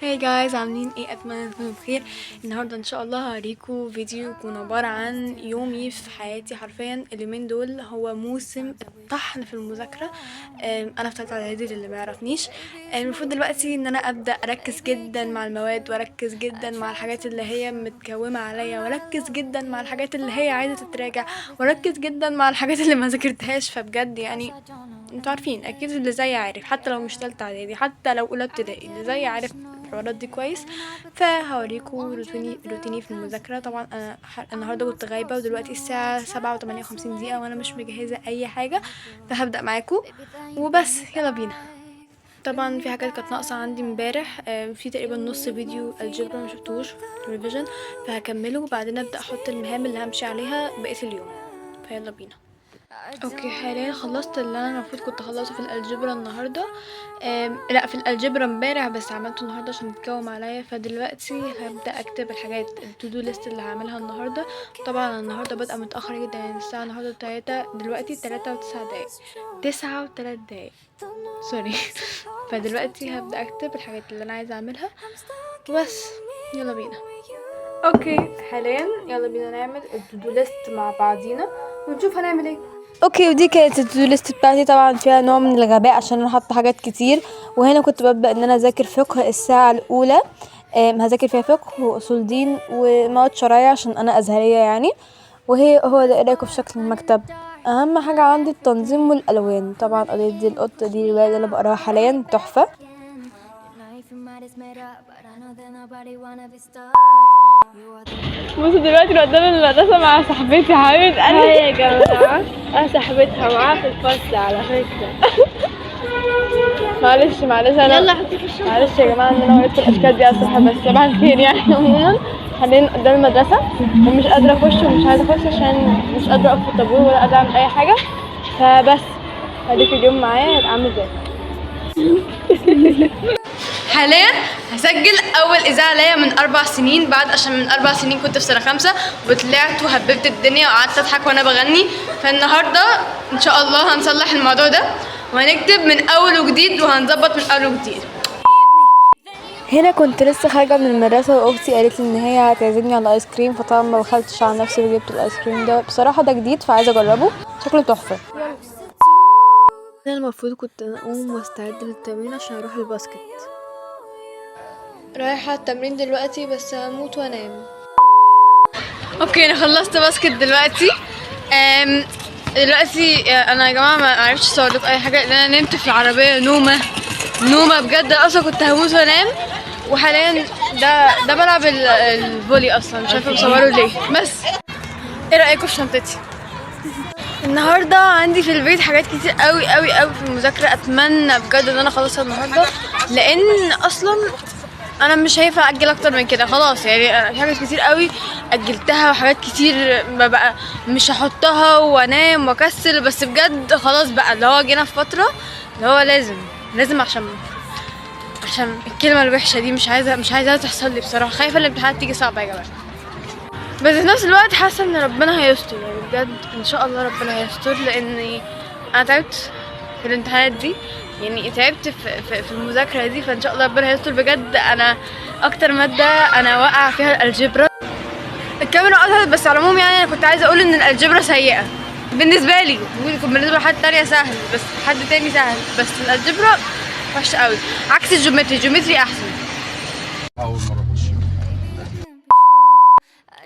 Hey guys، عاملين ايه؟ اتمنى تكونوا بخير. النهارده ان شاء الله هوريكم فيديو يكون عبارة عن يومي في حياتي. حرفيا اليومين دول هو موسم الطحن في المذاكره. انا في ثالثة اعدادي للي ما يعرفنيش. المفروض دلوقتي ان انا ابدا اركز جدا مع المواد، واركز جدا مع الحاجات اللي هي متكومه عليا، واركز جدا مع الحاجات اللي هي عايزه تتراجع، واركز جدا مع الحاجات اللي ما ذاكرتهاش. فبجد يعني انتوا عارفين اكيد اللي زي عارف، حتى لو مش تالتة اعدادي، حتى لو اولى ابتدائي، اللي زي عارف الحوارات دي كويس. فهوريكم روتيني في المذاكرة. طبعا انا النهارده كنت غايبة، ودلوقتي الساعة 7:58 وانا مش مجهزة اي حاجة، فهبدأ معاكم وبس، يلا بينا. طبعا في حاجات كانت ناقصة عندي امبارح، في تقريبا نص فيديو algebra ما شفتوش revision، فهكمله وبعدين ابدا احط المهام اللي همشي عليها بقية اليوم. فيلا بينا. okay، حاليا خلصت اللي انا المفروض كنت اخلصه في ال algebra النهارده، لا في ال algebra امبارح، بس عملته النهارده عشان اتكوم عليا. فدلوقتي هبدا اكتب الحاجات ال to do list اللي هعملها النهارده. طبعا النهارده بادئه متاخر جدا، يعني الساعة النهارده 3، دلوقتي 3:09، 9:03 sorry. فدلوقتي هبدا اكتب الحاجات اللي انا عايزه اعملها وبس، يلا بينا. okay، حاليا يلا بينا نعمل ال to do list مع بعضينا ونشوف هنعمل ايه. okay، ودي كانت ال to do list بتاعتي. طبعا فيها نوع من الغباء عشان انا حاطه حاجات كتير. وهنا كنت ببدا ان انا اذاكر فقه الساعة الاولى، هذاكر فيها فقه واصول دين ومواد شرعية عشان انا ازهريه يعني. وهي هو ده. ايه رايكم في شكل المكتب؟ اهم حاجة عندي التنظيم والالوان. طبعا قضية دي القطة دي الرواية اللي انا بقراها حاليا تحفة. بصوا دلوقتي قدام المدرسة مع صاحبتي حبيبة قلبي. hi يا جماعة، أنا صاحبتها معاها في الفصل على فكرة. معلش معلش انا يلا حطي في الشنطة. معلش يا جماعة ان انا وقفت الاشكال دي على الصبح، بس صباح الخير يعني. عموما حاليا قدام المدرسة ومش قادرة اخش ومش عايزة اخش عشان مش قادرة اقف في الطابور ولا قادرة اعمل اي حاجة، فبس خليك اليوم معايا هيبقى عامل ازاي. حاليا هسجل اول اذاعة ليا من 4 سنين بعد، عشان من 4 سنين كنت في سنة 5 وطلعت وهببت الدنيا وقعدت اضحك وانا بغني. فالنهارده ان شاء الله هنصلح الموضوع ده وهنكتب من اول وجديد وهنظبط من اول وجديد. هنا كنت لسه خارجه من المدرسة واختي قالت لي ان هي هتعزمني على ايس كريم، فطبعا ما بخلتش على نفسي وجبت الايس كريم ده. بصراحة ده جديد فعايزه اجربه، شكله تحفة. انا المفروض كنت اقوم واستعد للتمرين عشان اروح ال basket. رايحة التمرين دلوقتي بس هموت وانام. okay، انا خلصت basket دلوقتي. دلوقتي انا يا جماعة ما عرفتش اصور لكم اي حاجة لان انا نمت في العربية نومه نومه بجد، اصلا كنت هموت وانام. وحاليا ده بلعب ال volley اصلا، مش عارفه بصورة ليه. بس ايه رايكم في شنطتي؟ النهارده عندي في البيت حاجات كتير قوي قوي قوي في المذاكرة، اتمنى بجد ان انا اخلصها النهارده لان اصلا انا مش هينفع اجل اكتر من كده خلاص. انا في حاجات كتير قوي اجلتها وحاجات كتير ببقى مش هحطها وانام واكسل، بس بجد خلاص بقى اللي هو جينا في فترة اللي هو لازم عشان الكلمة الوحشة دي مش عايزاها تحصل لي بصراحة. خايفة الامتحانات تيجي صعبة يا جماعة، بس في نفس الوقت حاسه ان ربنا هيستر، بجد ان شاء الله ربنا هيستر، لاني انا تعبت في الامتحانات دي، تعبت في المذاكرة دي، فان شاء الله ربنا هيستر بجد. انا اكتر مادة انا واقعه فيها ال algebra. الكاميرا قطعت، بس على العموم انا كنت عايزه اقول ان ال algebra سيئه بالنسبة لي، ممكن يكون بالنسبة لحد تاني سهل، بس حد تاني سهل، بس ال algebra وحشة قوي عكس ال geometry. ال geometry احسن. اول مرة اخش.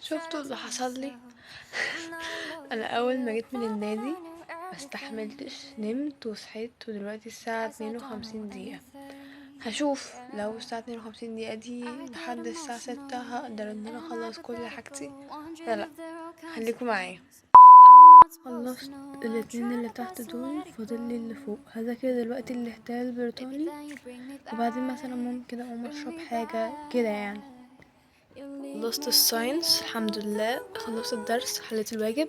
شفتوا اللي حصل لي؟ انا اول ما جيت من النادي ما استحملتش، نمت وصحيت، ودلوقتي الساعة 52 دقيقة. هشوف لو الساعة 52 دقيقة دي لحد الساعة 6 هقدر ان انا اخلص كل حاجتي. لا لا خليكم معايا. خلصت الاتنين اللي تحت دول، فاضل لي اللي فوق. هذاكر دلوقتي الاحتلال البريطاني، وبعدين مثلا ممكن اقوم اشرب حاجة كده يعني. خلصت ال science الحمد لله، خلصت الدرس، حليت الواجب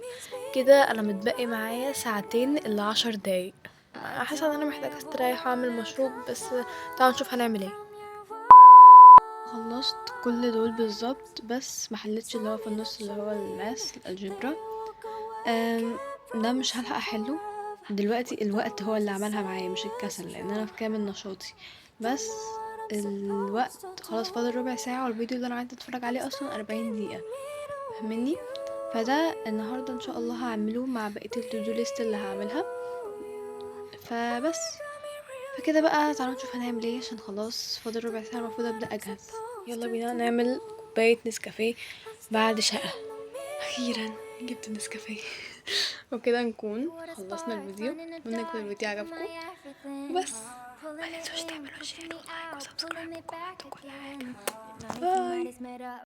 كده. انا متبقي معايا ساعتين الا 10 دقايق. حاسه ان انا محتاجه استريح واعمل مشروب، بس تعالوا نشوف هنعمل ايه. خلصت كل دول بالظبط، بس ما حلتش اللي هو في النص اللي هو ال math ال algebra. ده مش هلحق احله دلوقتي، الوقت هو اللي عملها معايا مش الكسل، لان انا في كامل نشاطي. بس الوقت خلاص فاضل ربع ساعة، والفيديو اللي انا عايزة اتفرج عليه اصلا 40 دقيقة، فاهمني؟ فده النهاردة ان شاء الله هعمله مع بقية ال to do list اللي هعملها. فبس فكده بقى تعالوا نشوف هنعمل ايه، عشان خلاص فاضل ربع ساعة المفروض ابدأ اجهز. يلا بينا نعمل كوباية نسكافيه بعد شقة. اخيرا جبت النسكافيه. وكده نكون خلصنا الفيديو. اتمنى يكون الفيديو عجبكم، وبس ما تنسوش تعملوا share و like و subscribe و comment وكل حاجة. bye.